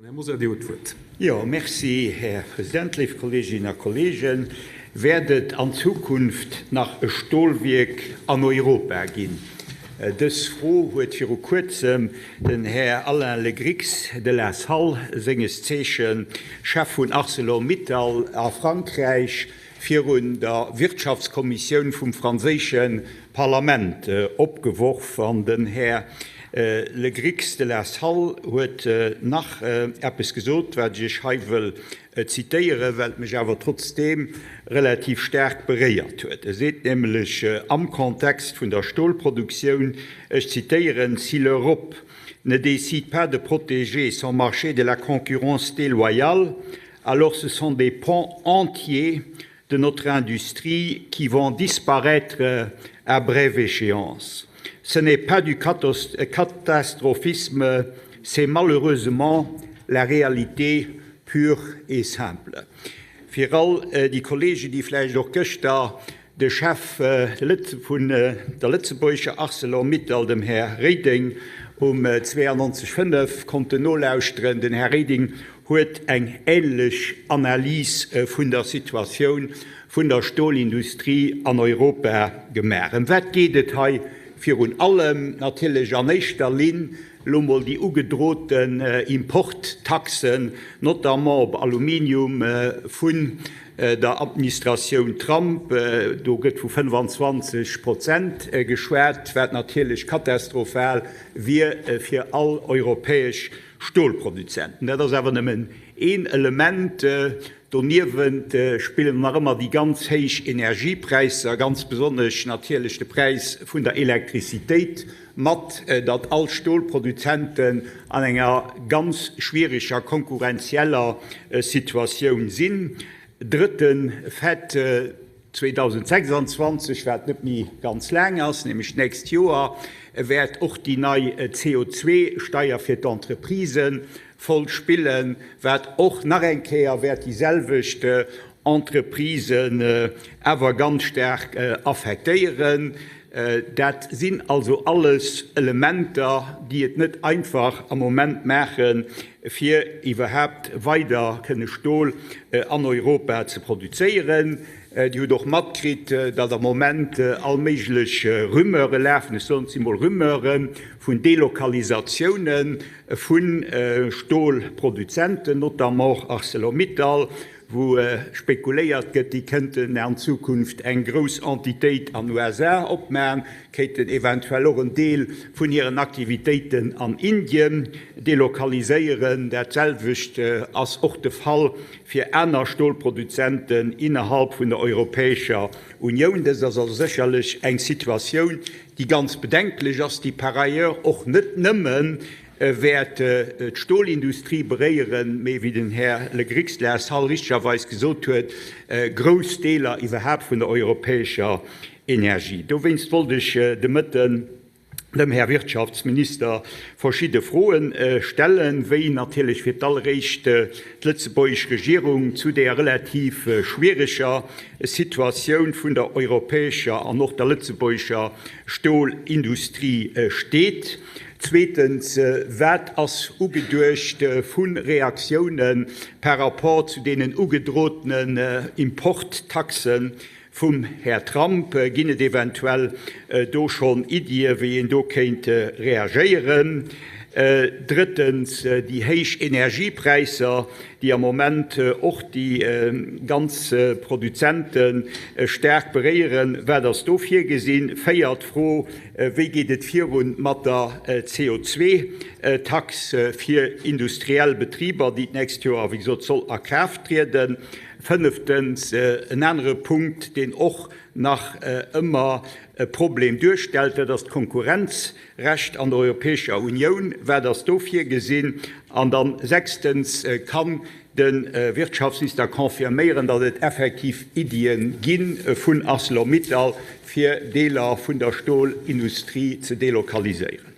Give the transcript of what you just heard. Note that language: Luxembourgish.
Här Mosar, Dir hutt d'Wuert. Jo, merci, Här President. Léif Kolleeginnen a Kolleegen, wäert et an Zukunft nach e Stolwierk an Europa ginn? Dës Fro huet viru Kuerzem den Här Alain Le Grix de la Salle, senges Zeechen Chef vun Arcelor-Mittal a Frankräich, virun der Wirtschaftskommissioun vum franséische Parlament opgeworf. An den Här Le Grix de la Salle huet nach eppes gesot, wat ech Iech hei wëll zitéieren, well et mech awer trotzdeem relativ staark beréiert huet. E seet nämlech am Kontext vun der Stolproduktioun, ech zitéieren, Si l'Europe ne décide pas de protéger son marché de la concurrence déloyale, alors ce sont des pans entiers de notre industrie qui vont disparaître à brève échéance. Ce n'est pas du catastrophisme, c'est malheureusement la réalité pure et simple. Fir all déi Kollegen, déi vläicht och gëschter de Chef vun der lëtzebuergescher Arcelor-Mittal, dem Här Reding, um 92,5 konnten nolauschteren, den Här Reding huet eng ähnlech Analys vun der Situatioun vun der Stolindustrie an Europa gemaach. Ëm wat geet et hei virun allem? Natierlech an éischter Linn elo mol déi ugedroten Importtaxen, notamment op Aluminium vun der Administratioun Trump. Do gëtt vu 25 Prozent geschwat, wat natierlech katastrophal wier fir all europäesch Stolproduzenten. Dat ass awer nëmmen een Element. Doniewent spillen nach ëmmer déi ganz héich Energiepräisser, ganz besonnesch natierlech de Präis vun der Elektrizitéit mat, datt all Stolproduzenten an enger ganz schwiereger konkurrenzieller Situatioun sinn. Drëtte Fait, 2026, wat net méi ganz laang ass, nämlech d'nächst Joer, wäert och déi nei CO2-Steier fir d'Entreprisë voll spillen, wat och nach eng Kéier wäert déi selwecht Entreprisen awer ganz staark affektéieren. Dat sinn also alles Elementer, déi et net einfach am Moment maachen, fir iwwerhaapt weider kënne Stol an Europa ze produzéieren. Dir hutt och matkritt, datt am Moment all méiglech Rumeure lafen, ech soen et si mol Rumeuren, vun Delokalisatioune vu Stolproduzenten, notamment och Arcelor-Mittal, wou spekuléiert gëtt, déi kënnten an Zukunft eng grouss Entitéit an USA opmaen, kéinten eventuell och en Deel vun hiren Aktivitéiten an Indien delokaliséieren. Dat selwecht ass och de Fall fir aner Stolproduzenten innerhalb vun der Europäescher Unioun. Dëst ass also sécherlech eng Situatioun, déi ganz bedenklech ass, déi par ailleurs och net nëmmen wäert d'Stolindustrie beréieren, mee wéi den Här Le Grix de la Salle richtegerweis gesot huet, grouss Deeler iwwerhaapt vun der europäescher Energie. Dowéinst wollt ech de Mëtten dem Här Wirtschaftsminister verschidde Froe stellen, wéi natierlech fir d'alleréischt d'lëtzebuergesch Regierung zu där relativ schwiereger Situatioun vun der europäescher an och der lëtzebuergescher Stolindustrie steet. Zweetens, Wat ass ugeduecht vu Reaktioune par rapport zu deenen ugedrotenen Importtaxe vum Här Trump? Ginn et eventuell do schonn Iddie wéi een do kéint reagéieren? Drëttens, déi héich Energiepräisser, déi am Moment och déi ganz Produzente staark beréieren, wat ass do virgesinn? Véiert Fro, Wéi geet et virun mat der CO2-Tax fir industriell Betriber, déi d'nächst Joer, wéi gesot, soll a Kraaft trieden? Fënneftens, en anere Punkt, deen och nach ëmmer e Problem duerstellt, dat ass d'Konkurrenzrecht an der Europäescher Unioun. Wat ass do virgesinn? An dann sechstens, Kann de Wirtschaftsminister confirméieren, datt et effektiv Iddie gi vun Arcelor-Mittal, fir Deeler vun der Stolindustrie ze delokaliséieren?